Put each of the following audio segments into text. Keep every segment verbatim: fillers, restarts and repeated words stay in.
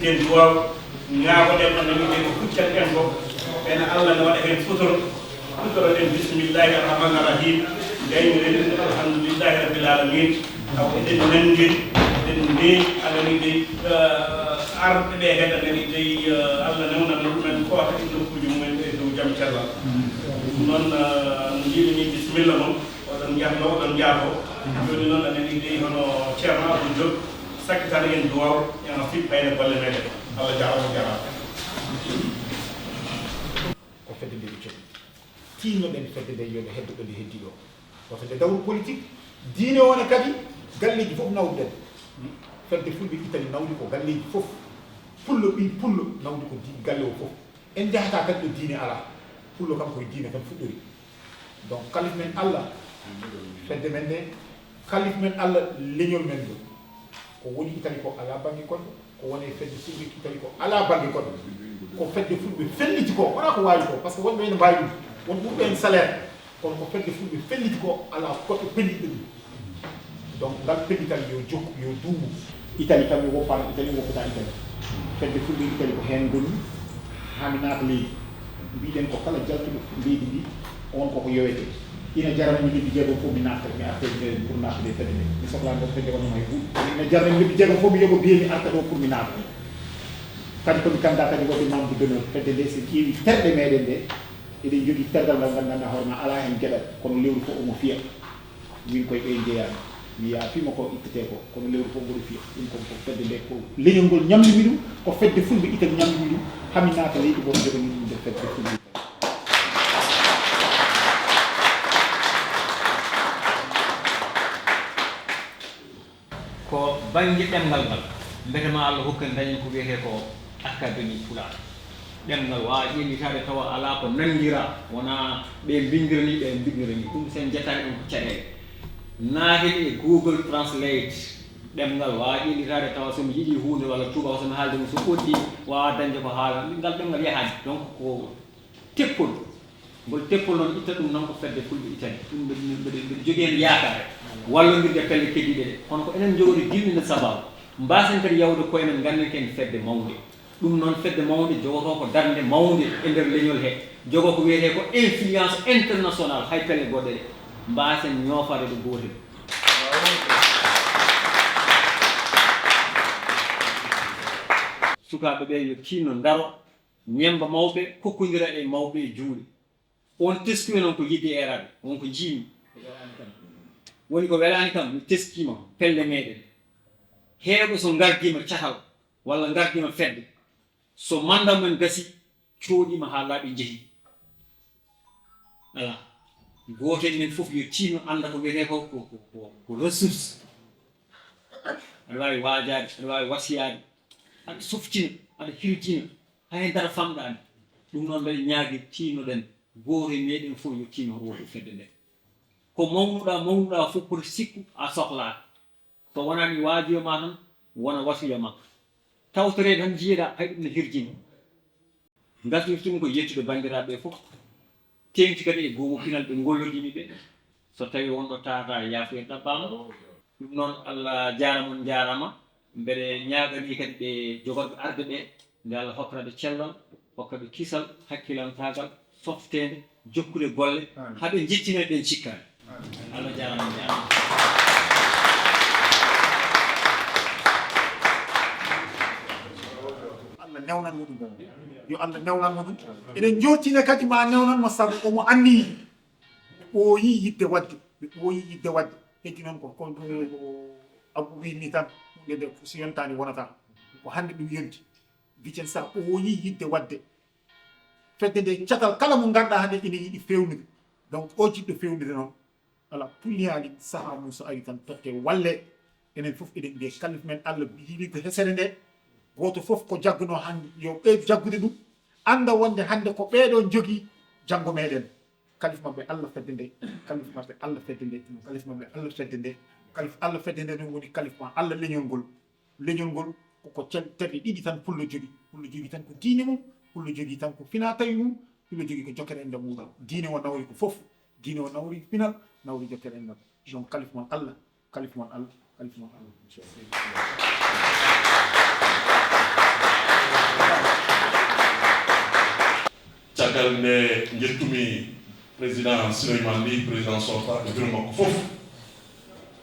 Eɗen duwaw, ñaagoɗen on nani ɓe ko huccanɗen ko, ɓen Allah ne waɗa heen sutura. Huccoɗen bismillahi arrahmani arrahim, gayni reɗen alhamdulillahi rabbil alamin. Taw eɗen nanndi, eɗen mbeewi, Allah ni dey, eh, arɓe ɓe heen, Allah ni dey, eh, Allah newnana ɗumen koota e nokkuuji mumen e dow jam cellal. Ɗum noon, eh, no mbiimi ni, bisimilla mon, oɗon njahno, oɗon njaafo. Jooni noon, Allah ni dey hono Ceerno Abdou Diop, sakkitana en duwaw, en fippa e golle meɗen. Allah jaaraama, jaaraama. Ko fedde nde ɓe cokki. Tiinno-ɗen fedde nde yo nde heddo ɗo nde heddi ɗo. Wata nde dawru politique. Diine o ne kadi, galleeji fof nawduɗen. Fedde Fulɓe Italie nawdi ko galleeji fof. Pullo, ɓii pullo nawdi ko di-, galle o fof. En njahataa kadi ɗo diine alaa. Pullo kam koye diine tan fuɗɗori. Donc, kalif men Allah, fedde men nde, kalif men Allah, leñol men ngol. Ko woni Italie ko alaa bannge goɗɗo, ko woni e fedde Fulɓe Italie ko alaa bannge goɗɗo. Ko fedde Fulɓe felliti ko, wonaa ko waawi ko, par ce que wonɓe ene mbaawi ɗum, won ɓurɓe en salaire, kono ko fedde Fulɓe felliti ko, alaa goɗɗo pelliɗo ɗum. Donc, ngal pellital yo jokku, yo duumu. Italie kam, mi woppaano Italie, mi woppataa Italie. Fedde Fulɓe Italie ko heen ngoni, haa mi naata leydi. Mbiɗen ko kala jaltuɗo leydi ndi, on koko yowete. Ina jarani mi lebbi jeegom fof mi natta, mi arta e pour natta e fedde nde. Mi sohlaa ɗo fedde wonno hay buuɗi. Ina jarani mi lebbi jeegom fof mi yoɓo biye mi arta ɗo pour mi naata. Kadi ko mi candidat kadi waɗde membre d'honneur fedde nde, so ƴeewi terɗe meɗen nde, eɗen jogii tergal ngal nganndanɗaa hoore ma alaa heen geɗal, kono lewru fof omo fiya. Min koye ɓe njeyaani. Mi yaafiima ko ittetee ko, kono lewru fof mboɗo fiya. Ɗum ko, ko fedde nde, ko leñol ngol ñamlimi ɗum, ko fedde Fulɓe Italie ñamlimi ɗum, haa mi naata leydi mboɗo joganii ɗum nde fedde Fulɓe Italie. Ko bannge ɗemngal ngal, mbete ma Allah hokku en dañen ko wiyetee ko Académie Pulaar. Ɗemngal waawa ƴellitaade tawa alaa ko nanndiraa, wonaa ɓe mbinndiranii, ɓe mbinndiranii. Ɗum so en njettaani ɗum ko caɗeele. Naaten e Google Translate, ɗemngal waawa ƴellitaade tawa so mi yiɗii huunde walla tuubaako so mi haalde mum so ɓoɗɗii, waawa dañde ko haala. Ngal ɗemngal yahaani. Donc ko teppol. Ngol teppol noon, itta ɗum noon ko fedde Fulɓe Italie. Ɗum mbeɗa, mbeɗa, mbeɗa jogii heen yaakaare wallondirde pelle keddiiɗe ɗe. Kono ko enen njogori dilli nde sababu. Mbaasen kadi yawde koye men, ngannden ko en fedde mawnde. Ɗum noon, fedde mawnde jogotoo ko darnde mawnde e nder leñol he. Jogoo ko wiyetee ko influence international, hay pelle goɗɗe ɗe. Mbaasen ñoofaade ɗo gootel. Sukaaɓe ɓe yo tiinno ndaro, ñemmba mawɓe, kokkondira e mawɓe e juuɗe. On teskiima noon ko yiɗde eeraade, won ko njiimi. Woni ko welaani kam, mi teskiima pelle meɗen. Heewɓe so ngardiima catal walla ngardiima fedde, so mannda men gasi, cooɗiima haa laaɓi njehi. Alaa. Gooto e men fof yo tiinno annda ko wiyetee ko, ko, ko, ko, ko ressource. Aɗa waawi waajaade, aɗa waawi wasiyaade, aɗa softina, aɗa hirjina, hay dara famɗaani. Ɗum noon mbeɗa ñaagi tiinno-ɗen, gooto e meɗen fof yo tiinno hoto woɗɗo fedde nde. Ko mawnuɗaa, mawnuɗaa fof, koto sikku a sohlaa. So wonaa mi waajiyo ma tan, wona wasiya ma. Tawtoree tan njiyeɗaa, hay ɗum ne hirjini. Ngartirtumi ko yettude banndiraaɓe ɓe fof. Teeŋti kadi e goomu pinal ɓe ngollodimi ɓe. So tawii won ɗo tawata yaafuya ɗaɓɓaama. Ɗum noon, Allah jaaraama, on njaaraama. Mbeɗe ñaaganii kadi ɓe jogorɓe arde ɓe, nde Allah hokkata ɓe cellal, hokka ɓe kisal, hakkilantaagal, softeende, jokkude golle, haa ɓe njettina ɓen cikkaani. Allah jaaraama, on njaaraama. Allah newnan mo ɗum. Yo Allah newnan mo ɗum. Eɗen njortina kadi ma newnan mo, sabu omo anniyi. Ɓe ɓooyi yiɗde waɗde. Ɓe ɓooyi yiɗde waɗde. Heddi noon ko, ko Abou wiy ni tan, huunde nde so yontaani wonata. Ko hannde ɗum yonti. Vicenza ɓooyi yiɗde waɗde. Fedde nde, catal kala mo ngarɗaa hannde ina yiɗi feewnude. Donc, o jiɗɗo feewnude noon, alaa, pulliyaali, sahaa mum so ari tan, totte walle. Enen fof eɗen mbiya, kalif men Allah yiɗi ko hesere nde, gooto fof ko jaggunoo hannde, yo ɓeydu jaggude ɗum, annda wonde hannde ko ɓeeɗo njogii janngo meɗen. Kalif maɓɓe Allah fedde nde, kalif maɓɓe Allah fedde nde, kalif maɓɓe Allah fedde nde, kalif Allah fedde nde ɗum woni kalif ma Allah leñol ngol. Leñol ngol koko tel-, terɗe ɗiɗi tan pullo jogii. Pullo jogii tan ko diine mum, pullo jogii tan ko finaa tawi mum, pullo jogii ko jokkere enɗam muɗum. Diine o nawri ko fof. Diine o nawri pinal, nawri jokkere enɗam. Donc, kalif mon Allah, kalif mon Allah, kalif mon Allah. Nde njettumi président Souleymane Ly, président sortant, e bureau makko fof,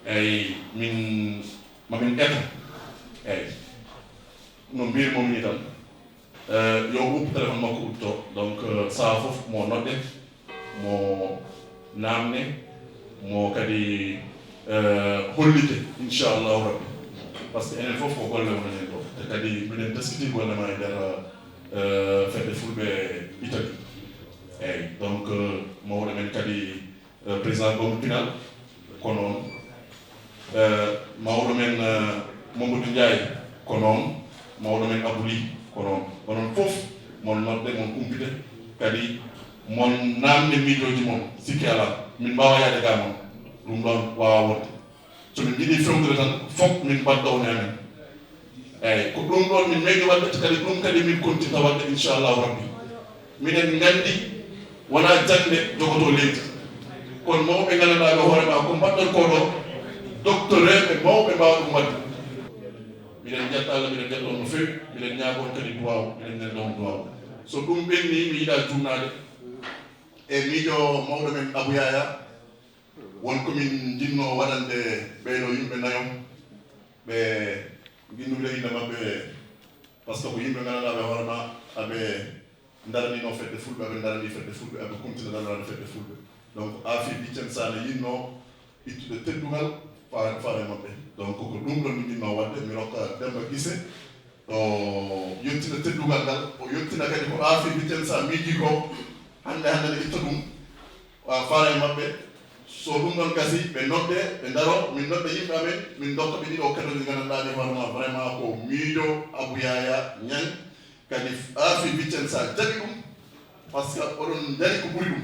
eyyi, min, mamin eto, eyyi, no mbirmomi ni tan, eh, yo ɓoytu téléphone makko uddo. Donc, eh, saha fof mo nodde, mo namde, mo kadi, eh, hollite, inchallahu rabbi. Par ce que enen fof ko golle wonani en ɗo. Te kadi mbiɗen teskiti golle ma e nder, eh, fedde fulɓe Italie. Eyyi, donc, eh, mawɗo men kadi, eh, président Gombo Pinal, ko noon. Eh, mawɗo men, eh, Mamadou Ndiaye, ko noon. Mawɗo men Abou Ly, ko noon. Onon fof, mon nodde, mon kumpite, kadi mon namde miijooji mon, sikke alaa. Min mbaawa yaade ga mon. Ɗum ɗoon waawaa wonde. So min njiɗi fewtude tan, fof min mbaɗa ɗo woni amen. Eyyi, ko ɗum ɗoon min meeɗi waɗde, kadi ɗum kadi min kontinta waɗde, inchallahu rabbi. Miɗen nganndi wonaa jaŋde jogotoo leydi. Kono mawɓe nganndanɗaa ɓe hoore ma ko mbaɗɗon ko ɗo, docteur e mawɓe mbaawa ɗum waɗde. Miɗen njetta Allah, miɗen njetta on no feewi, miɗen ñaago on kadi duwaaw, miɗen nelda on duwaaw. So ɗum ɓenni, mi yiɗa juumnaade e miijo mawɗo men Abou Yaya, won ko min njinnoo waɗande ɓee ɗoo yimɓe nayo, ɓe nginnduɗen innde maɓɓe, par ce que ko yimɓe nganndanɗaa ɓe hoore ma, aɓe ndaranino fedde fulɓe, aɓe ndarani fedde fulɓe, aɓe kontina daranaade fedde fulɓe. Donc, Afi Vicenza ne yinnoo ittude teddungal faare, faare maɓɓe. Donc, ko ɗum ɗon mi yinnoo waɗde, mi rokka Demba Gise, o yettina teddungal ngal, o yettina kadi ko Afi Vicenza miiji ko, hannde, hannde ne itta ɗum, wa faare maɓɓe. So ɗum ɗon gasi, ɓe nodde, ɓe ndaro, min nodda yimɓe amen, min ndokka ɓe ɗiɗo kadi ɗi nganndanɗaa ɗi hoore ma, vraiment ko miijo Abou Yaya Niang, kadi Afi Vicenza jaɓi ɗum, par ce que oɗon njari ko ɓuri ɗum.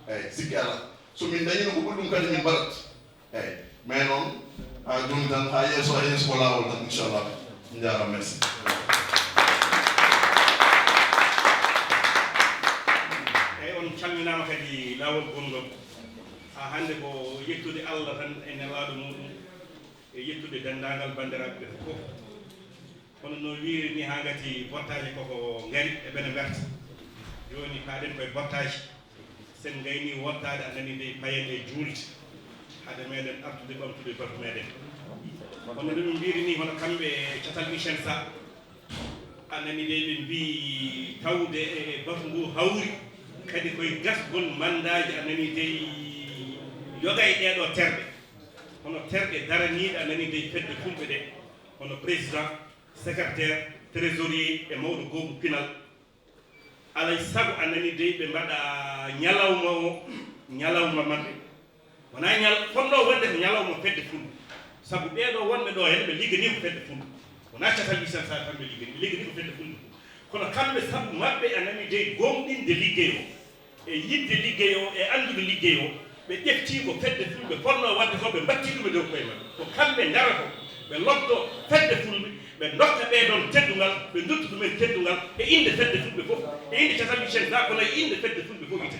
Eyyi, sikke alaa. So min ndañino ko ɓuri ɗum kadi min mbaɗat. Eyyi. Mais noon, haa jooni tan, haa yeeso, haa yeeso ko laawol tan, inchallah. Njaaraama, merci. Eyyi, on calminaama kadi laawol gomɗon. Haa hannde ko yettude Allah tan e nelaaɗo muuɗum, e yettude denndaangal banndiraaɓe ɓe fof. Kono no wiiri ni, haa ngati bottaaji koko ngari, eɓe ne mberta. Jooni paaɗen koye bottaaji. Sen ngayni wottaade, a nani dey, payen e juulde, hade meɗen artude ɓamtude batu meɗen. Kono no min mbiiri ni, hono kamɓe Catal Vicenza, a nani dey, ɓe mbii tawde e batu ngu hawri kadi koye gasgol mandaaji, a nani dey, yoga e ɗeeɗo terɗe. Hono terɗe daraniiɗe, a nani dey, fedde fulɓe ɗe, hono président, secrétaire, trésorier e mawɗo goomu pinal. Alay sago, a nani dey, ɓe mbaɗa ñalawma o, ñalawma maɓɓe. Wonaa ñal-, fotnoo wonde ko ñalawma fedde fulɓe. Sabu ɓee ɗoo wonɓe ɗoo heen, ɓe ligganii ko fedde fulɓe. Wonaa Catal Vicenza tan ɓe ligganii, ɓe ligganii ko fedde fulɓe. Kono kamɓe, sabu maɓɓe, a nani dey, gomɗinde liggey o, e yiɗde liggey o, e anndude liggey o, ɓe ƴeftii ko fedde fulɓe fotnoo waɗde ko, ɓe mbattii ɗum e dow koye maɓɓe. Ko kamɓe ndarotoo, ɓe lobtoo fedde fulɓe, ɓe ndokka ɓee ɗoon teddungal, ɓe nduttu ɗumen teddungal e innde fedde fulɓe fof, e innde Catal Vicenza, kono e innde fedde fulɓe fof ite.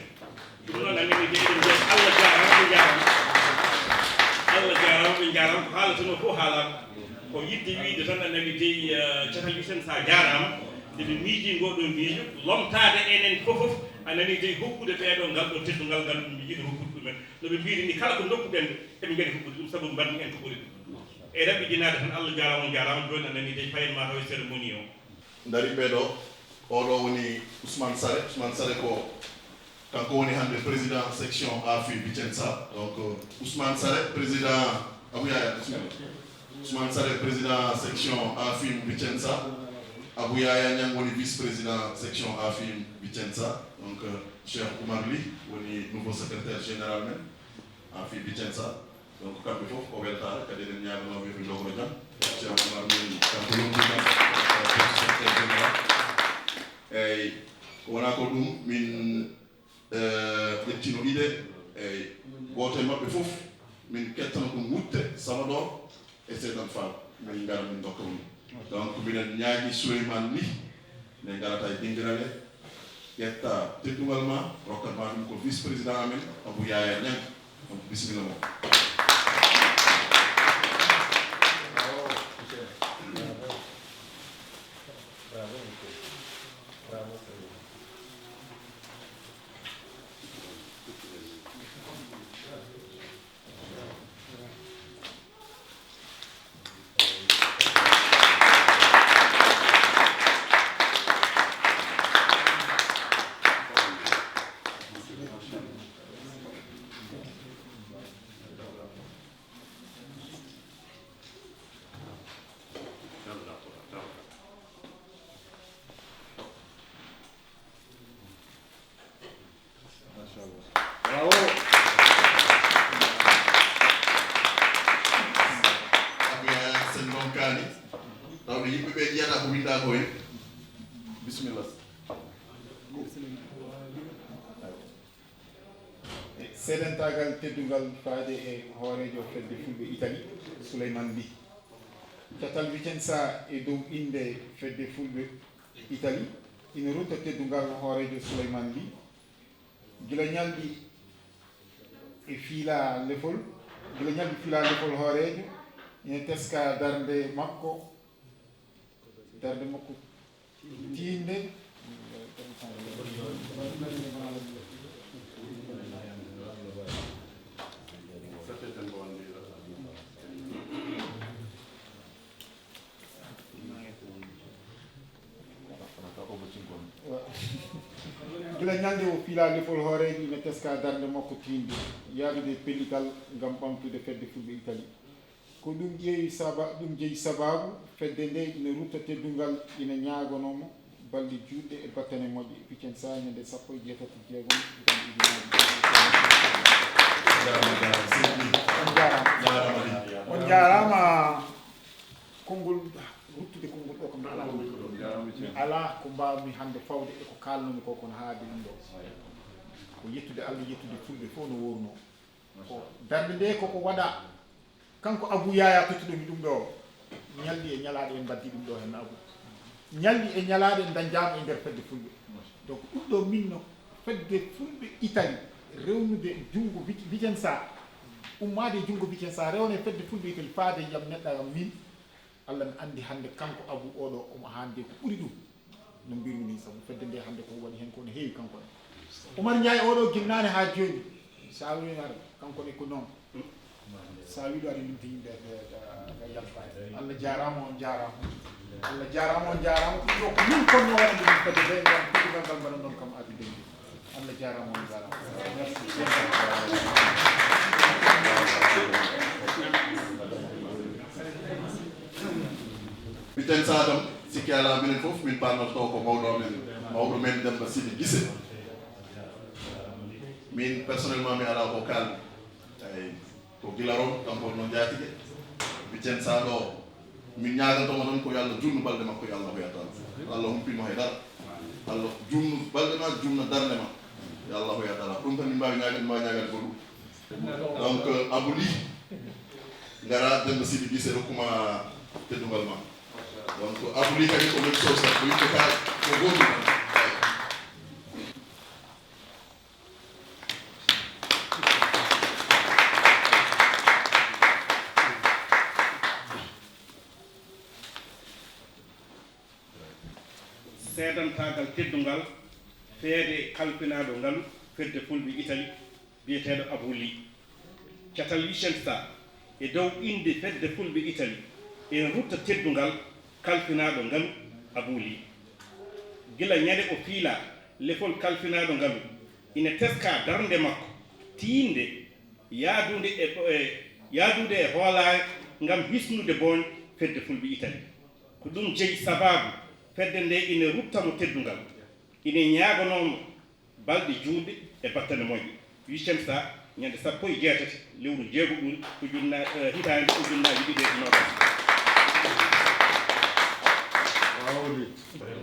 Ɗum noon, a nani dey, eɗen mbiya Allah jaaraama, ɓe njaaraama. Allah jaaraama, ɓe njaaraama. Ko haalatenoo fof haalaama. Ko yiɗde wiyde tan, a nani dey, eh, Catal Vicenza jaaraama. Nde ɓe miijii ngoo ɗoo miijo, lomtaade enen fof fof, a nani dey, hokkude ɓee ɗoo ngal ɗoo teddungal ngal ɗum ɓe njiɗi hokkude ɗumen. No ɓe mbiiri ni, kala ko ndokkuɗen ɓe, eɓe ngari hokkude ɗum, sabu mbaɗmi en ko ɓuri ɗum. E raɓɓiɗinaade tan, Allah jaaraama, on jaaraama. Jooni a nani dey, payen maa taw e cérémonie o. Ndari ɓee ɗoo, oo ɗoo woni Ousmane Sare. Ousmane Sare ko kanko woni hannde président section Afi Vicenza. Donc, Ousmane Sare, président, Abou Yaya, bismillah. Ousmane Sare, président section Afi Vicenza. Abou Yaya Niang woni vice-président section Afi Vicenza. Donc, euh, Cheikh Oumar Ly woni nouveau secrétaire général men Afi Vicenza. Donc, kamɓe fof ko weltaare, kadi eɗen ñaaganoo ɓe ɓe njogoro jam. Ceerno Oumar min kanko yontii kam, secrétaire général. Eyyi, ko wonaa ko ɗum, min, eh, ƴettino idée, eyyi, gooto e maɓɓe fof, min kettana ɗum wutte, Sabador, e Seedan Fall, min ngara min ndokka ɗum. Donc, miɗen ñaagi Souleymane Ly, nde ngarata e dingiral he, ƴetta teddungal ma, rokkat ma ɗum ko vice-président amen, Abou Yaya Niang. Donc, bisimilla ma. Bravo, monsieur. Bravo. Bravo, monsieur. Bravo, monsieur. Machallah. Bravo. Abiya sen donkaani. Tawde yimɓe ɓe njiyata ko winda ko en. Bismillah. Seedantaagal teddungal faade e hooreejo fedde fulɓe Itali, Souleymane Ly. Catal Vicenza e dow innde fedde fulɓe Itali ina rutta teddungal hooreejo Souleymane Ly. Gila ñalɗi e fiila lefol, gila ñalɗi fiila lefol hooreejo, ina teska darnde makko, darnde makko tiinde. Gila ñalnde o fiila lefol hooreejo ina teska darnde makko tiinde, yahdude e pellital ngam ɓamtude fedde fulɓe Itali. Ko ɗum ƴeewi saba-, ɗum jeyi sabaabu fedde nde ina rutta teddungal, ina ñaagonoo mo balɗe juutɗe e battane moƴƴe. Vicenza, ñande sappo e jeetati jeegom, hitaande ujunnaji. On jaaraama. On jaaraama. Konngol, ruttude konngol ɗo kam, mi alaa ko, mi alaa ko mbaawmi hannde fawde e ko kaalnoomi ko, kono haade ɗum ɗo. Ko yettude Allah, yettude fulɓe fof no woorunoo. Ko darnde nde koko waɗa, kanko Abou Yaya tottuɗo mi ɗum ɗo, ñalɗi e ñalaaɗe en mbaddi ɗum ɗo heen, Abou. Ñalɗi e ñalaaɗe en dañjaama e nder fedde fulɓe. Donc ɗum ɗo min no fedde fulɓe Italie rewnude junngo Vic-, Vicenza, ummaade e junngo Vicenza, rewna e fedde fulɓe Italie, faade e yam neɗɗo am min. Allah mi anndi hannde kanko Abou oɗo omo haande ko ɓuri ɗum. No mbirmi ni, sabu fedde nde hannde ko waɗi heen ko no heewi kanko ne. Oumar Ndiaye oɗo, gila naane haa jooni, so a wiino aɗa, kanko ne ko noon. So a wiɗo aɗa limti yimɓe ɓe, ɓe, ɓe yalta. Allah jaaraama, on jaaraama. Allah jaaraama, on jaaraama. Ɗum ɗo ko min konno waɗande ɗum fedde nde, ngam teddungal ngal mbaɗan ɗon kam Abou Dengue. Allah jaaraama, on jaaraama. Merci. Vicenza kam, sikki alaa, minen fof min paamnoto ko mawɗo men, mawɗo men Demba Sidi Gise. Min personnellement mi alaa ko kaalmi. Eyi, ko gila ron, kanko no jaatike. Vicenza ɗo, min ñaaganto mo tan ko yo Allah junnu balɗe makko, yo Allah hoyat Allah. Allah humpimo he dara. Allah junnu balɗe ma, junna darnde ma. Yo Allah hoyat Allah. Ɗum tan min mbaawi ñaagande, min mbaawi ñaagande ko ɗum. Donc, euh, Abou Ly, ngara Demba Sidi Gise rokkuma teddungal ma. Donc, Abou Ly kadi ko même chose, ko yimɓe ka, ko gootum tan. Seedantaagal teddungal feede kalfinaaɗo ngalu fedde fulɓe Itali, biyeteeɗo Abou Ly. Catal Vicenza, e dow innde fedde fulɓe Itali, ina rutta teddungal kalfinaaɗo ngalu Abou Ly. Gila ñande o fiila lefol kalfinaaɗo ngalu, ina teska darnde makko tiinde yaadude e, e, yaadude e hoolaare ngam hisnude booñ fedde fulɓe Itali. Ko ɗum jeyi sabaabu fedde nde ina rutta mo teddungal, ina ñaagonoo mo balɗe juutɗe e battane moƴƴe. Vicenza, ñande sappo e jeetati lewru jeegoɓuru, ujunna-, eh, hitaande ujunnaaji ɗiɗi e noogas.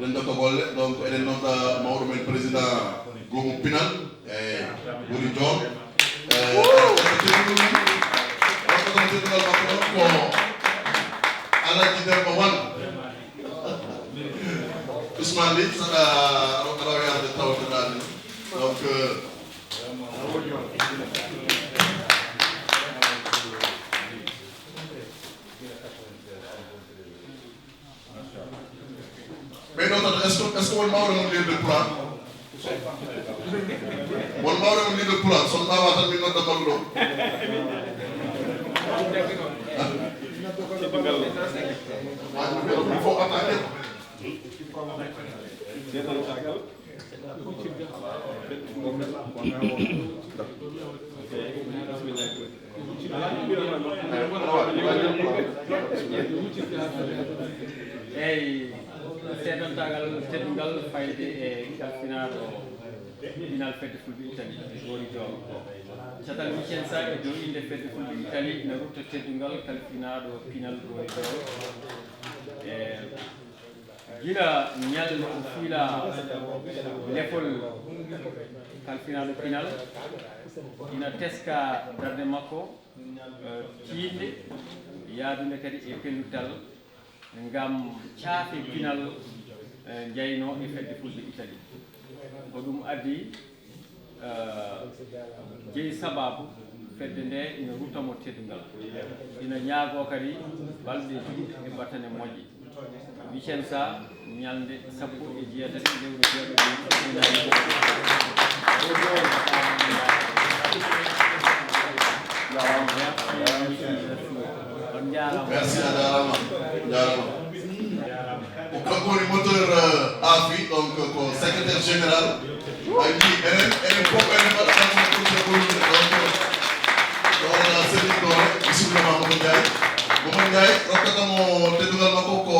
Renndo ko golle, donc eɗen nodda mawɗo men président goomu pinal, e Wuri Joom, e, e, teddungal makko ɗon ko Alaji Demba Wan. Ousmane Ly, saɗa, aɗa, aɗa yarde tawtoɗaani. Donc, euh, ɓeyɗo tan, est-ce que, est-ce que won mawɗo mon lirde Pulaar? Won mawɓe mon leader Pulaar, so on mbaawaa tan, min nodda balluɗo. Il faut attaquer. Eyyi, seedantagal teddungal fayde e kalfinaaɗo pinal fedde Fulɓe Italie, Gori Joob. Catal Vicenza e dow innde fedde Fulɓe Italie ina rutta teddungal kalfinaaɗo pinal Gori Joob. E gila ñalnde o fiila lefol kalfinaaɗo pinal, ina teska darnde makko, eh, tiiɗnde, yaadunde kadi e pellital, ngam caafe pinal, eh, njaynoo e fedde Fulɓe Italie. Ko ɗum addi, eh, jeyi sabaabu fedde nde ina rutta mo teddungal. Ina ñaagoo kadi balɗe juutɗe e battane moƴƴe. Vicenza, ñalnde sappo e jeetati lewru jeeɗiɗi. On njaaraama. Merci, a jaaraama. Jaaraama. Ko kanko woni moteur, euh, A F I, donc ko secrétaire général. Ay, ni, enen, enen fof, enen mbaɗa tan ko ɗum ko ɗum. Donc, ɗo wona Céline Doore, bisimilla ma, Mamadou Ndiaye. Mamadou Ndiaye, rokkata mo teddungal makko ko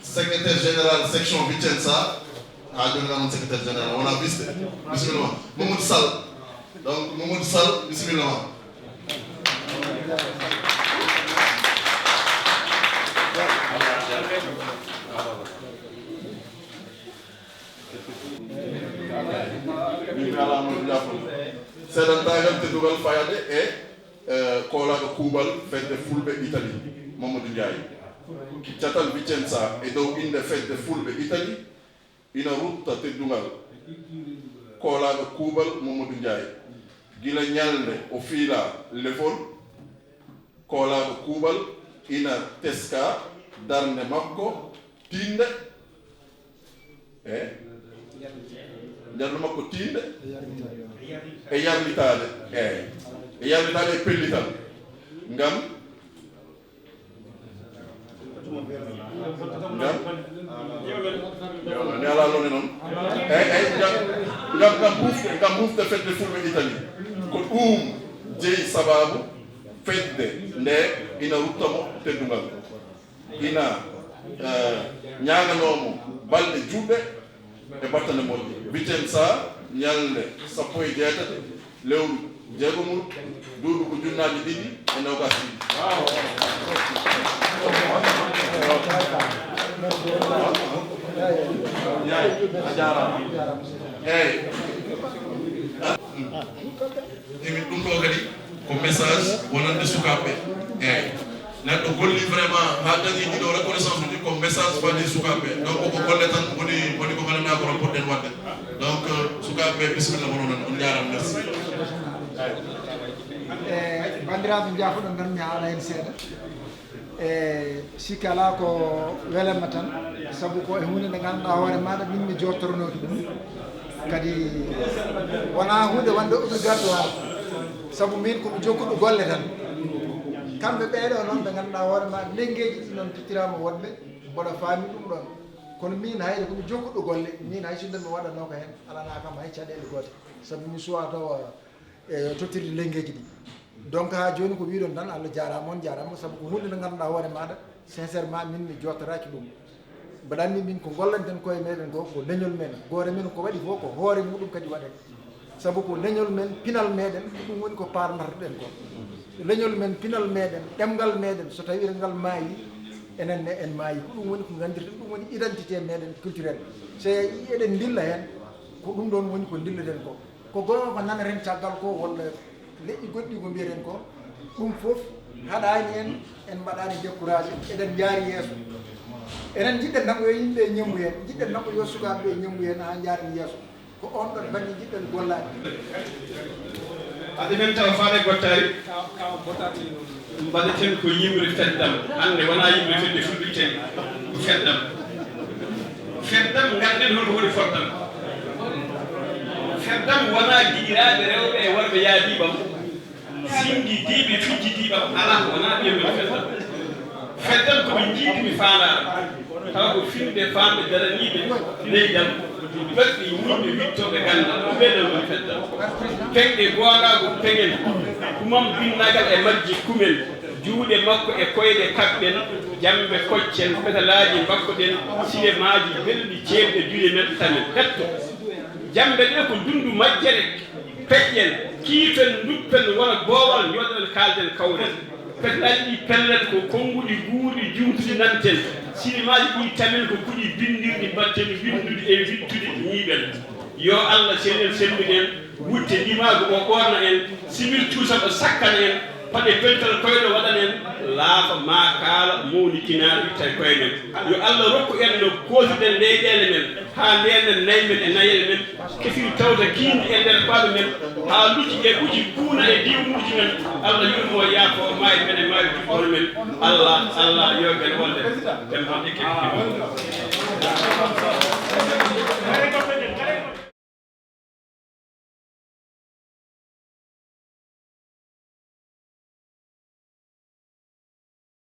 secrétaire général section Vicenza. Ha, jooni noon secrétaire général, wona vice de. Bisimilla ma. Mamadou Sall. Donc, Mamadou Sall, bisimilla ma. Min mi alaa mo jafo. Seedantagal teddungal fayaade e, eh, koolaaɗo kuuɓal fedde Fulɓe Italie, Mamadou Ndiaye. Catal Vicenza e dow innde fedde Fulɓe Italie ina rutta teddungal koolaaɗo kuuɓal Mamadou Ndiaye. Gila ñalnde o fiila lefol, koolaaɗo kuuɓal ina teska darnde makko tiiɗnde, e darnde makko tiiɗnde e yarlitaade, eey, e yarlitaade e pellital, ngam, ngam, ne alaa lone noon, eey, eey, ngam, ngam, ngam bufde, ngam bufde fedde Fulɓe Italie. Ko ɗum jeyi sabaabu fedde nde ina rutta mo teddungal. Ina, eh, ñaaganoo mo balɗe juutɗe e battane moƴƴe. Vicenza, ñalnde sappo e jeetati lewru jeegomuru, duuɓi ko ujunnaaje ɗiɗi e noogaas ɗiɗi. Yaay, a jaaraama. Eey. Emin ɗum ɗo kadi ko message wonande sukaaɓe ɓe. Eey. Neɗɗo golli vraiment haa dañi ɗiɗo reconnaissance uji, ko message faade sukaaɓe ɓe. Donc ko golle tan woni, woni ko nganndanɗaa ko ɗon poɗɗen waɗde. Donc, euh, sukaaɓe ɓe, bisimilla, mono non, on njaaraama, merci. E banndiraaɓe, njaafoɗon tan mi haala heen seeɗa. E sikki alaa ko welanma tan, sabu ko e huunde nde ngannduɗaa hoore maaɗa min mi jooɗtoronooki ɗum. Kadi wonaa huunde wonde obligatoire, sabu min ko mi jokkuɗo golle tan. Kamɓe ɓeeɗo noon ɓe ngannduɗaa hoore maaɗa, lenngeeji ɗi noon tottiraama woɗɓe, mboɗo faami ɗum ɗoon. Kono min hayde ko mi jokkuɗo golle, min hay so nde mi waɗanoo ko heen, alanaa kam hay caɗeele goote, sabu mi suwaa tawa e tottirde lenngeeji ɗi. Donc, haa jooni ko wiyɗon tan, Allah jaaraama, on jaaraama, sabu ko huunde nde ngannduɗaa hoore maaɗa, sincèrement, min mi jooɗtoraaki ɗum. Mbaɗa anndi min ko ngollanten koye meɗen ko, ko leñol men. Gooto men ko waɗi fof ko hoore muɗum kadi waɗen. Sabu ko leñol men, pinal meɗen, ko ɗum woni ko paarnortoɗen ko. Leñol men, pinal meɗen, ɗemngal meɗen, so tawii ngal maayi, enen ne en maayi. Ko ɗum woni ko nganndirten, ɗum woni identité meɗen culturel. So yii eɗen ndilla heen, ko ɗum ɗoon woni ko ndilleten ko. Ko goonga ko naneten caggal ko, walla leƴƴi goɗɗi ko mbiyaten ko, ɗum fof haɗaani en, en mbaɗaani découragé, eɗen njaari yeeso. Enen njiɗɗen tan ko yo yimɓe ñembu heen, njiɗɗen tan ko yo sukaaɓe ɓe ñembu heen haa njaaren yeeso. Ko oon ɗoon bannge njiɗɗen gollaade. Ade men tawa faale gottaari. Mbaɗeten ko yimre feddam. Hannde wonaa yimre fedde Fulɓe Italie. Ko feddam. Feddam, ngannden holko woni foddam. Feddam wonaa giɗiraaɓe rewɓe e worɓe yaadiiɓam, sinngidiiɓe fijjidiiɓam, alaa, wonaa ɓe woni feddam. Feddam ko ɓe njiidi mi faandaaro, tawa ko finde faamɓe daraniiɓe leydam, ƴoƴɓe, muñɓe, wittooɓe ganndal, ɗum ɓee ɗoo woni feddam. Peŋɗe goongaagu peŋen, kumam binnaagal e majje kumen, juuɗe makko e koyɗe kaɓɓen, jammbe koccen, petalaaji mbakkoɗen, sinemaaji belɗi ceemɗe juuɗe men tamen. Hetto, jammbe ɗee ko dunndu majjere, peƴƴen, kiifen, nduppen, wona boowal, ñoɗɗen, kaalden, kawren. Petalaaji ɗi pellen ko konnguɗi guurɗi juumtuɗi nanten. Sinemaaji ɗi tamen ko kuɗi binndirɗi mbaɗten winndude e wiɗtude ñiiɓen. Yo Allah senen semmbinen wutte ndimaagu o ɓoorna en, simircuusal o sakkana en, paɗe peltal koyɗo waɗana en, laafa maa kaala mawnikinaar witta e koye men. Yo Allah rokku en no kootuɗen leyɗeele men, haa ndeenan nayi men e nayeele men, kesiri tawta kiindi e nder paaɗo men, haa luci e ɓuci kuuna e diwnuuji men. Allah yurmo yaafo maayi men e maayi juɓɓono men. Allah, Allah, yo gel wonde. Dem hande kedi.